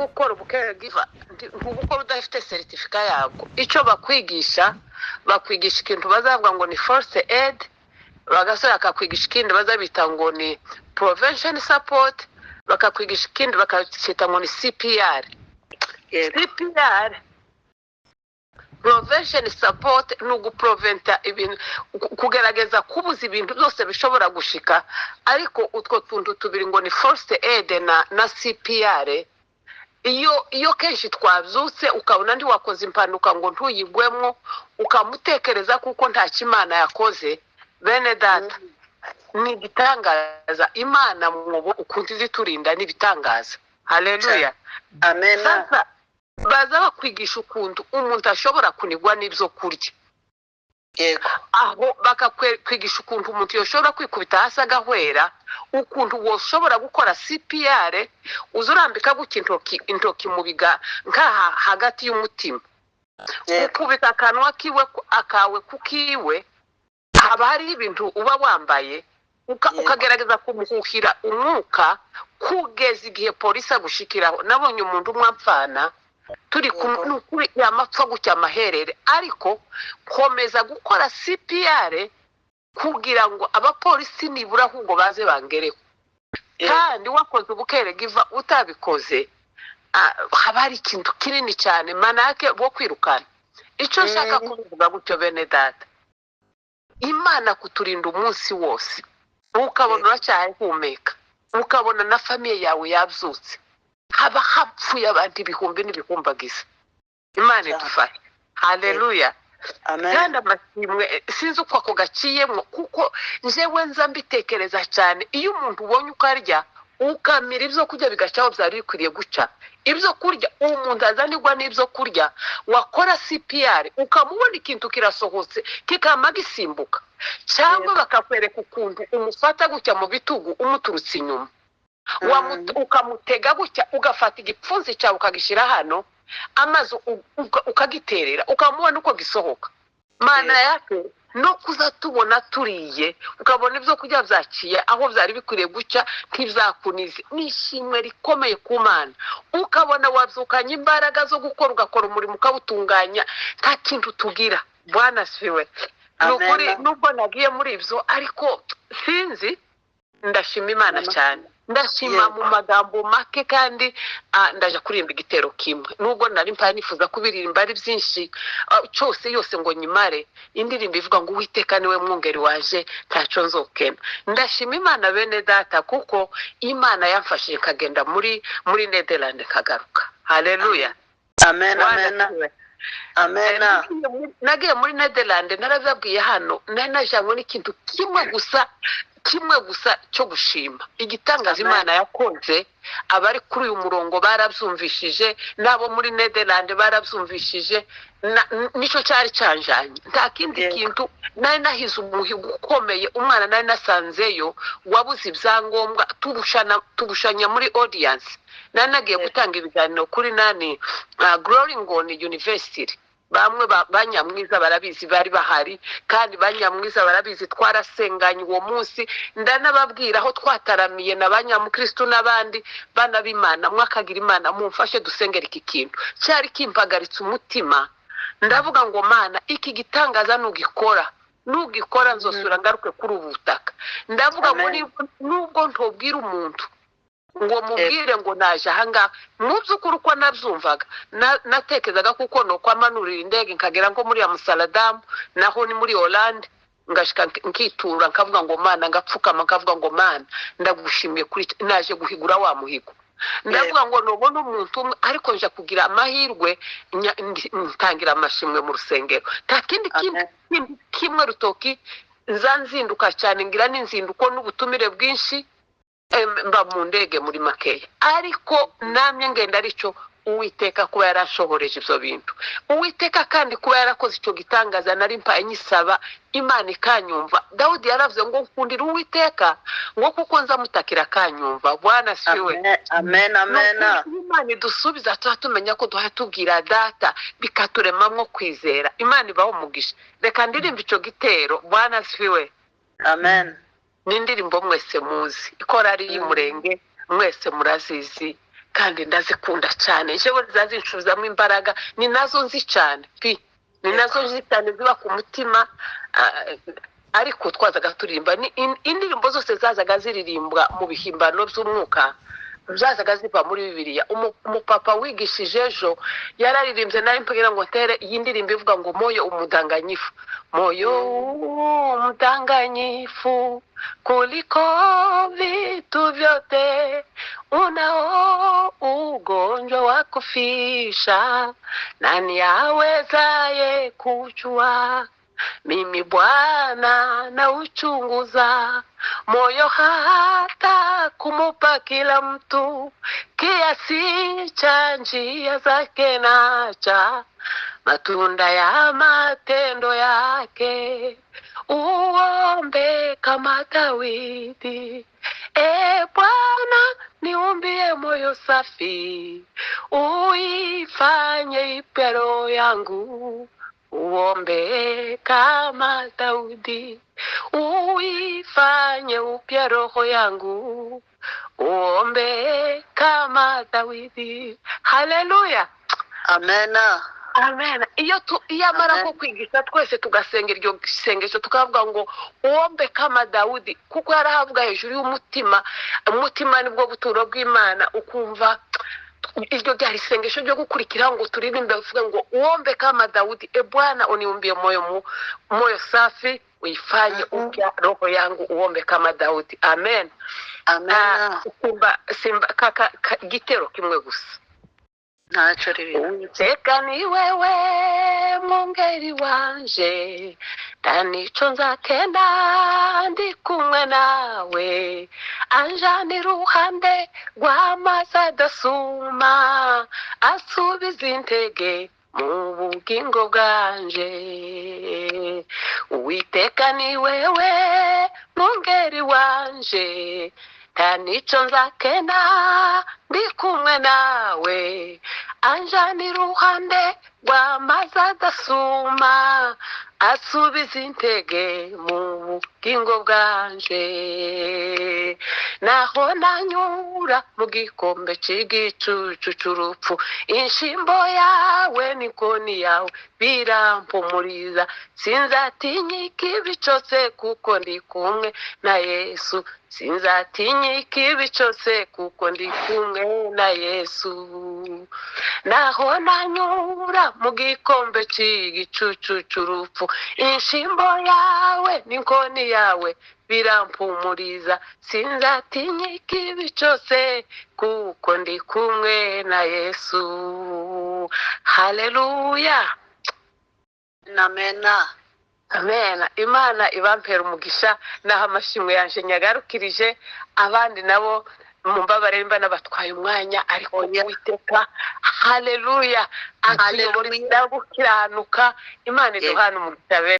Gukora ubucaregiver, ntubukora udafite certificat yabwo. Icyo bakwigisha, bakwigisha ikintu bazavuga ngo ni first aid, bagasore bakakwigisha ikindi bazabita ngo ni prevention support, bakakwigisha ikindi bakacyita ngo ni CPR. CPR, prevention support ni ugupreventa ibintu, kugerageza kubuza ibintu byose bishobora gushika. Ariko utwo tuntu tubiri ngo ni first aid na CPR, iyo kenshi twabyutse ukabona ndi wakoze impanuka ngo ntuyigwemo, ukamutekereza kuko nta Imana yakoze, bene data, ni igitangaza. Imana mwobo ukuntu iziturinda n'ibitangaza. Haleluya! Amen. Sasa baza bakwigisha ukuntu umuntu ashobora kunigwa n'ibyo kurya. Aho bakakwigisha ukuntu umuntu yoshobora kwikubita hasi agahwera, ukuntu woshobora gukora CPR, uza urambika gutya intoki mu biga nk'aha hagati y'umutima, ukubita akanwa kiwe akawe kukiwe, haba hariho ibintu uba wambaye, ukagerageza kumuhuhira umwuka kugeza igihe polisi agushikiraho. Nabonye umuntu umwe amfana turi kumwe, ni ukuri yamapfa gutya amaherere, ariko komeza gukora CPR kugira ngo abapolisi nibura ahubwo baze bangereho. Kandi wakoze ubucaregiver, utabikoze, haba hari ikintu kinini cyane manake bo kwirukana. Icyo nshaka kubivuga gutyo, bene data, Imana kuturinda umunsi wose, ukabona uracyahumeka, ukabona na famille yawe yabyutse, haba hapfuye abantu ibihumbi n'ibihumbagiza. Imana idufashe. Haleluya! Amen. Kandi amashimwe, sinzi uko ako gaciyemo, kuko njyewe nza mbitekereza cyane. Iyo umuntu ubonye ukarya, ukamira ibyo kurya bigacaho byari bikwiriye guca ibyo kurya, umuntu azanirwa n'ibyo kurya, wakora CPR ukamubona ikintu kirasohotse kikama gisimbuka, cyangwa bakakwereka ukuntu umufata gutya mu bitugu umuturutse inyuma, ukamutega gutya, ugafata igipfunsi cyawe ukagishyira hano, amazi ukagiterera, ukamubona uko gisohoka. Mana yake, no kuza tubona turiye, ukabona ibyo kurya byaciye aho byari bikwiriye guca, ntibyakunize, ni ishimwe rikomeye ku Mana. Ukabona wabyukanye imbaraga zo gukora, ugakora umurimo ukawutunganya, nta kintu tugira. Bwana siwe! Ni Amen. ukuri, nubwo nagiye muri ibyo, ariko sinzi, ndashima Imana Amen. cyane. Ndashima mu magambo make, kandi ndaje kuririmba igitero kimwe, nubwo nari mpaye nifuza kubiririmba ari byinshi, cyose yose ngo nyimare. Indirimbo ivuga ngo "Uwiteka niwe mwungeri waje, ntacyo nzokena." Ndashima Imana, bene data, kuko Imana yamfashije nkagenda muri Netherland nkagaruka. Haleluya! Amen, amen. Bwana siwe. Amen. Nagiye muri Netherland, narababwiye hano, nari najanywe n'ikintu kimwe gusa, kimwe gusa cyo gushima igitangaza Amen. Imana yakoze. Abari kuri uyu murongo barabyumvishije, n'abo muri Netherland barabyumvishije. Nicyo cyari cyanjanye, nta kindi kintu. Nari nahize umuhigo ukomeye. Umwana nari nasanzeyo wabuze ibyangombwa, tubushanya muri audience. Nari nagiye gutanga ibiganiro kuri nani, Groningen University. Bamwe ba Nyamwiza barabizi, bari bahari, kandi ba Nyamwiza barabizi, twarasenganye uwo munsi. Ndanababwira aho twataramiye na ba Nyamukristu n'abandi bana b'Imana. Mwakagira Imana, mumfashe dusengera iki kintu cyari kimpagaritse umutima. Ndavuga ngo: "Mana, iki gitangaza nugikora, nugikora nzosura ngaruke kuri ubu butaka." Ndavuga ngo Amen. nubwo ntobwira umuntu ngo mubwire ngo naje ahangaha, mu by'ukuri uko nabyumvaga, natekerezaga kuko ni uko amanurira indege nkagera nko muri Amsterdam, naho ni muri Hollande, ngashika nkitura, nkavuga ngo: "Mana," ngapfukama nkavuga ngo: "Mana, ndagushimiye kuri naje guhigura wa muhigo." Ndavuga ngo nubona umuntu umwe, ariko nja kugira amahirwe ntangira amashimwe mu rusengero. Nta kindi kindi Amen. kindi kimwe rutoki. Nza nzinduka cyane, ngira n'inzinduko n'ubutumire bwinshi, mba mu ndege muri makeya, ariko namye ngenda. Aricyo Uwiteka kuba yarashohoreje ibyo bintu, Uwiteka kandi kuba yarakoze icyo gitangaza nari mpaye nyisaba, Imana ikanyumva. Dawudi yaravuze ngo: "Nkundira Uwiteka," ngo "kuko nzamutakira akanyumva." Bwana siwe! Amen, amen. Ni ukuri, iyo Imana idusubiza tuba tumenya ko duhora tubwira data, bikaturemamwo kwizera. Imana ibaho umugisha. Reka ndirimbe icyo gitero. Bwana siwe! Amen. Ni indirimbo mwese muzi, ikorari y'Umurenge mwese murazizi. Kandi ndazikunda cyane, njyewe zazinshubizamo imbaraga. Ni nazo nzi cyane pi, ni nazo nzi cyane, ziba ku mutima. Ariko twazaga turirimba indirimbo zose zazaga ziririmbwa mu bihimbano by'umwuka, zazaga ziva muri Bibiliya. Umupapa wigishije ejo yararirimbye, nawe mbwira ngo ntere iyi ndirimbo ivuga ngo "Moyo umudanganyifu, moyo mdanganyifu kuliko vitu vyote, unao ugonjwa wa kufisha, nani awezaye kujua? Mimi Bwana nauchunguza moyo, hata kumupa kila mtu kiasi cha njia zake na cha matunda ya matendo yake. Uombe kama Dawidi, e Bwana, niumbie moyo safi, uifanye ipya roho yangu. Uombe kama Daudi, uifanye upya roho yangu, uombe kama Dawidi." Haleluya! Amena. Amen. Iyo amara Amen. ko kwigisha, twese tugasenga iryo sengesho, tukavuga ngo "Uombe kama Dawudi", kuko yarahavuga hejuru y'umutima. Umutima nibwo buturo bw'Imana. Ukumva iryo ryari isengesho ryo gukurikiraho, ngo turirimbe, uvuge ngo "Uombe kama Daudi, e Bwana, uniumbie moyo safi, uifanye upya roho yangu, uombe kama Daudi." Amen. Amena. Ukumva simba kaka igitero kimwe gusa. Ntacyo ribira. Uwiteka ni wewe mwungeri wanje, nta nico nzakena ndi kumwe nawe, anjana iruhande rw'amazi adasuma, asubiza intege mu bugingo bwanje. Uwiteka ni wewe mwungeri wanje, nta nico nzakena ndi kumwe nawe, anjana iruhande rw'amazi adasuma, asubiza intege mu bugingo bwanje. Naho nanyura mu gikombe cy'igicucu cy'urupfu, inshimbo yawe n'inkoni yawe birampumuriza. Sinzatinya ikibi cyose, kuko ndi kumwe na Yesu. Sinzatinya ikibi cyose, kuko ndi kumwe na Yesu. Naho nanyura mu gikombe cy'igicucu cy'urupfu, inshimbo yawe n'inkoni yawe birampumuriza. Sinzatinya ikibi cyose, kuko ndi kumwe na Yesu. Haleluya! Amena. Amen. Imana ibampera umugisha. Naho amashimwe yanje nyagarukirije, abandi nabo mumbabare mba nabatwaye umwanya, ariko Oya. Uwiteka, haleluya, atuyobora Haleluya. inzira yo gukiranuka. Imana iduhana umugisha bene.